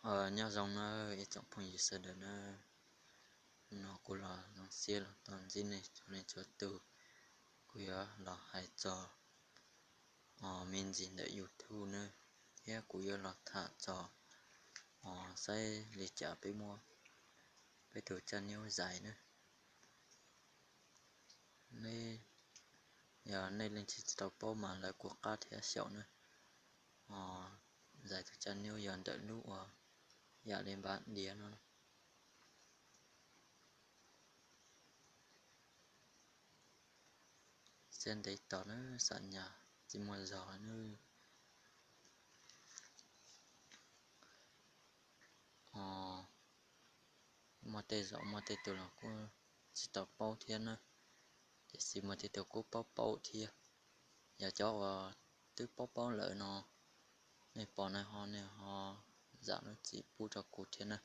Nyob zoo na ib tsoom phooj ywg sawv daws na, no kuv los zoo siab los tau ntsib nej txhua leej txhua tus. Kuv yuav los hais txog me ntsis ntawm YouTube na, thiab kuv yuav los tham txog saib li cas peb muab peb tus channel zais na. Yog nej leej twg tsis tau paub mas lawv kuj qab thiab xyaum na. Zais tus channel yog ntawm lub uas yam li npav diav no. Txhiab ntev tos na, xam nyas tsis muaj zog na. Muaj tej zaum muaj tej tus los kuj tsis tau paub thiab na, tiam sis muaj tej tus kuj paub paub thiab. Yog cov uas twb paub paub lawm no, nej pom no ho nej ho zam lub txim pub rau kuv thiab na.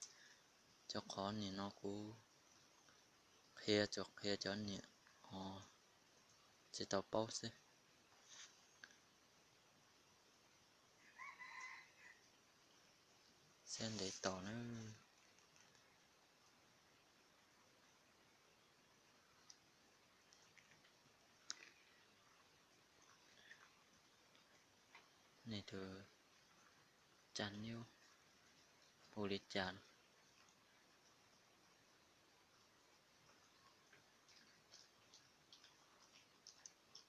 Rau qhov nim no kuv qhia tsuas qhia cov niam ho tsis tau paub xwb. Txhiab ntev tos na. Nej tus channel hu li cas?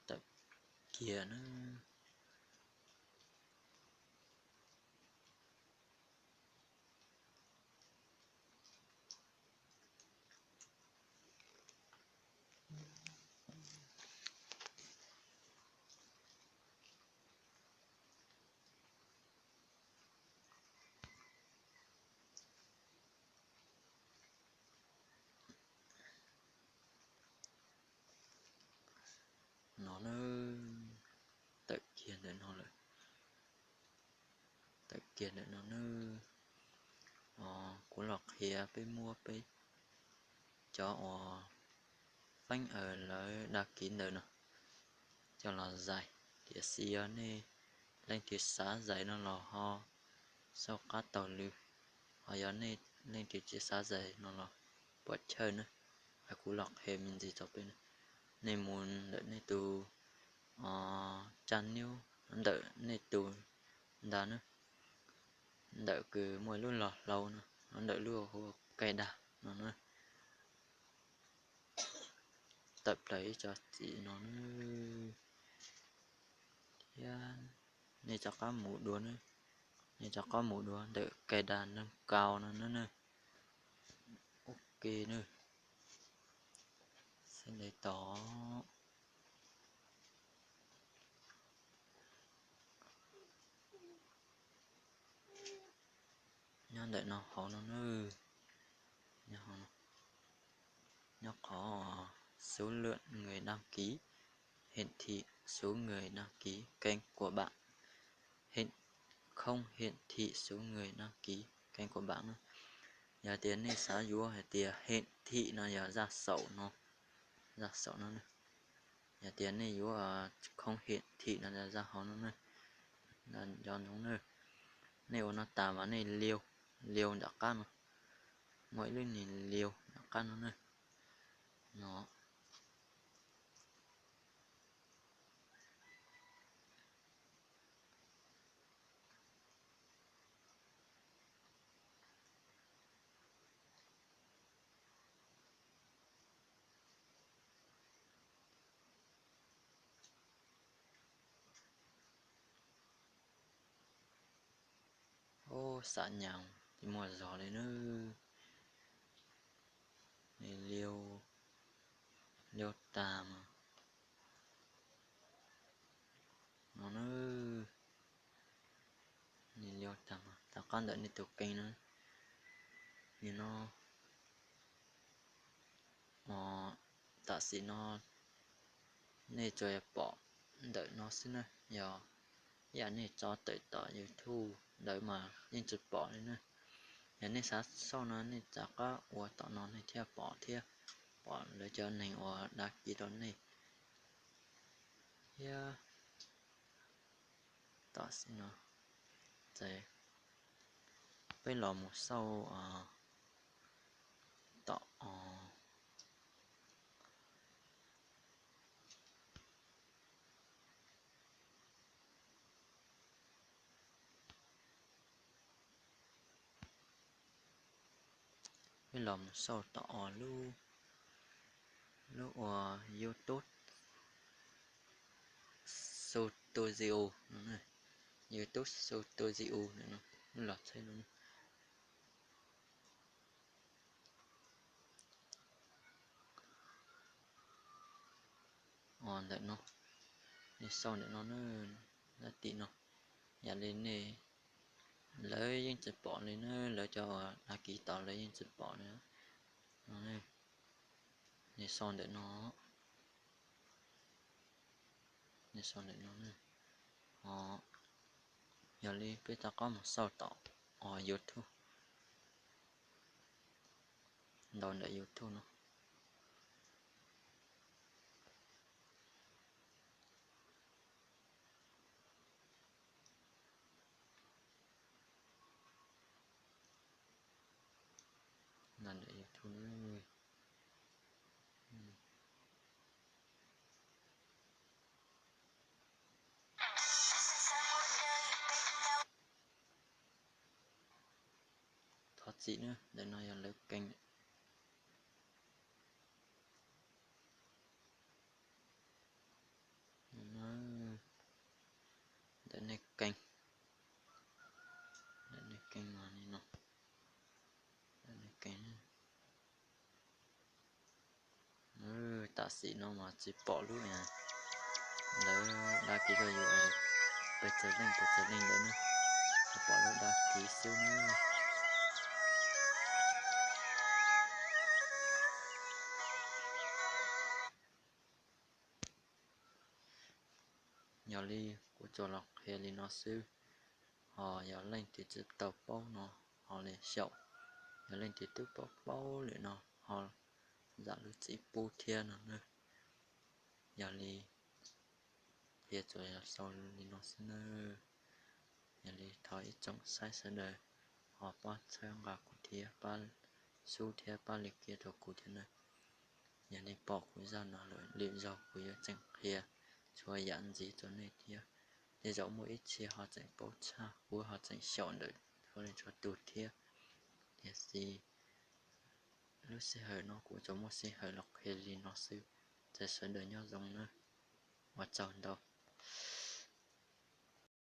Tawm kiag na. No na, tawm kiag ntawm no lawm. Tawm kiag ntawm no na. Kuv los qhia peb muab peb cov uas feeb aws lawv dag kiv ntawm no coj los zais. Tiam sis yog nej leej twg xav zais no los ho xauj qab taug lw, ho yog nej leej twg tsis xav zais no los puam chawj na. Kuv los qhia me ntsis txog peb na. Nej mus ntawm nej tus channel, ntawm nej tus ntag na, ntawm kws muaj lub log hlau no, ntawm lub hu kais dag no na. Tawm plaws ib co txim no na. Thiab nej rov qab mus dua na, nej rov qab mus dua ntawm kais dag nws kaus no na. Ok na. Xeb ntev tos. Nyob ntawm no hauv no na, nyob qhov số lượng người đăng ký, hiển thị số người đăng ký kênh của bạn, không hiển thị số người đăng ký kênh của bạn na. Yog tias nej xav yuav hais tias hiển thị no yog zaj xaum no, zaj xaum no. Yog tias nej yuav không hiển thị no yog zaj hauv no na. Nco ntsoov na, nej ua no tas mas nej liu, liu nram qab no, muaj ib lub niag liu nram qab no na. No. Ub, xam nyas tsis muaj zog li nawb. Liu, liu tag mas no na. Liu tag mas rov qab ntawm nej tus kênh na. Nim no, tam sim no nej tsuas pom ntawm no xwb na. Yog ib yam nej tso tawm tom YouTube ntawd mas yeej tsis pom li na. Yog nej xav xauj no nej rov qab ua tom no nej thiaj pom thiab, pom lawv cov neeg uas đăng ký rau nej thiab. Tam sim no, txawm Peb los mus xauj tom Peb los mus xauj tom o lub, lub ua YouTube Studio no, YouTube Studio no, los txheb no. Ntawm no, nej xauj ntawm no na, lab tim no, yam li nej, lawv yeej tsis pom li na, lawv cov uas đăng ký tod lawv yeej tsis pom li. Nej xauj ntawm no, nej xauj ntawm no na. Yog li peb rov qab mus xauj tom YouTube, ntaus ntawm YouTube no. Ntaus ntawm YouTube no. Thov txim na, ntawm no yog lawv keeb. Ntawm nej keeb, ntawm nej keeb no, ntawm nej keeb. Tam sim no mas tsis pom lub, lawv đăng ký rau yus pes tsawg leej pes tsawg leej lawm na, tsuas pom lub đăng ký xwb na. Yog li kuv tsuas los qhia li no xwb, ho yog leej twg tsis tau paub no ho li xyaum, yog leej twg twb paub paub lawm no ho zam lub txim pub thiab no na. Yog li qhia tsuas yog xaus li no xwb nawb. Yog li thov ib tsoom saib sawv daws ho pab txhawb nqa kuv thiab pab sub thiab pab like rau kuv thiab nawb. Yog li pom kuv zaj no lawm lwm zaug kuv yuav tseem qhia txhua yam ntxiv rau nej thiab. Tej zaum muaj ib txhia ho tseem paub tshaj kuv ho tseem xyaum ntawm txhua leej txhua tus thiab. Tiam sis lub sij hawm no kuv tsuas muaj sij hawm los qhia li no xwb. Txawm sawv daws nyob zoo nawb. Ua tsaug ntau.